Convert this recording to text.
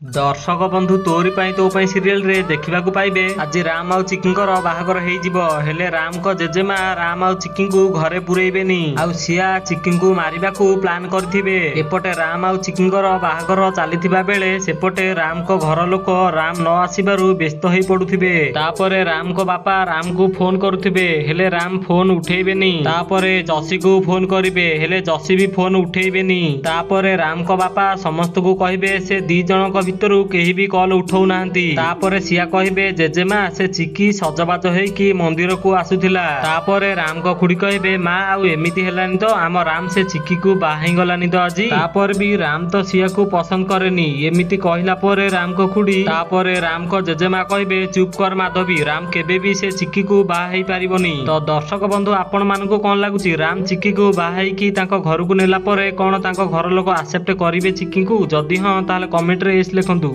ଦର୍ଶକ ବନ୍ଧୁ, ତୋରି ପାଇଁ ତୋ ପାଇଁ ସିରିଏଲରେ ଦେଖିବାକୁ ପାଇବେ, ଆଜି ରାମ ଆଉ ଚିକିଙ୍କର ବାହାଘର ହେଇଯିବ। ହେଲେ ରାମଙ୍କ ଜେଜେମା ରାମ ଆଉ ଚିକିଙ୍କୁ ଘରେ ପୁରେଇବେନି ଆଉ ସିଆ ଚିକିଙ୍କୁ ମାରିବାକୁ ପ୍ଲାନ୍ କରିଥିବେ। ଏପଟେ ରାମ ଆଉ ଚିକିଙ୍କର ବାହାଘର ଚାଲିଥିବା ବେଳେ ସେପଟେ ରାମଙ୍କ ଘର ଲୋକ ରାମ ନ ଆସିବାରୁ ବ୍ୟସ୍ତ ହେଇ ପଡୁଥିବେ। ତାପରେ ରାମଙ୍କ ବାପା ରାମକୁ ଫୋନ କରୁଥିବେ, ହେଲେ ରାମ ଫୋନ ଉଠେଇବେନି। ତାପରେ ଯଶୀକୁ ଫୋନ କରିବେ, ହେଲେ ଯଶୀ ବି ଫୋନ ଉଠେଇବେନି। ତାପରେ ରାମଙ୍କ ବାପା ସମସ୍ତଙ୍କୁ କହିବେ ସେ ଦି ଜଣଙ୍କ ଭିତରୁ କେହି ବି କଲ୍ ଉଠଉନାହାନ୍ତି। ତାପରେ ସିଆ କହିବେ, ଜେଜେମା, ସେ ଚିକି ସଜବାଜ ହେଇକି ମନ୍ଦିରକୁ ଆସୁଥିଲା। ତାପରେ ରାମଙ୍କ ଖୁଡି କହିବେ, ମା, ଆଉ ଏମିତି ହେଲାନି ତ ଆମ ରାମ ସେ ଚିକିକୁ ବାହା ହେଇଗଲାନି ତ ଆଜି? ତାପରେ ବି ରାମ ତ ସିଆକୁ ପସନ୍ଦ କରେନି। ଏମିତି କହିଲା ପରେ ରାମଙ୍କ ଖୁଡି, ତାପରେ ରାମଙ୍କ ଜେଜେମା କହିବେ, ଚୁପ୍ କର ମାଧବୀ, ରାମ କେବେ ବି ସେ ଚିକିକୁ ବାହା ହେଇପାରିବନି। ତ ଦର୍ଶକ ବନ୍ଧୁ, ଆପଣ ମାନଙ୍କୁ କଣ ଲାଗୁଛି, ରାମ ଚିକିକୁ ବାହା ହେଇକି ତାଙ୍କ ଘରକୁ ନେଲା ପରେ କଣ ତାଙ୍କ ଘର ଲୋକ ଆକ୍ସେପ୍ଟ କରିବେ ଚିକିଙ୍କୁ? ଯଦି ହଁ, ତାହେଲେ କମେଣ୍ଟରେ ଏସ୍ ଲେଖନ୍ତୁ।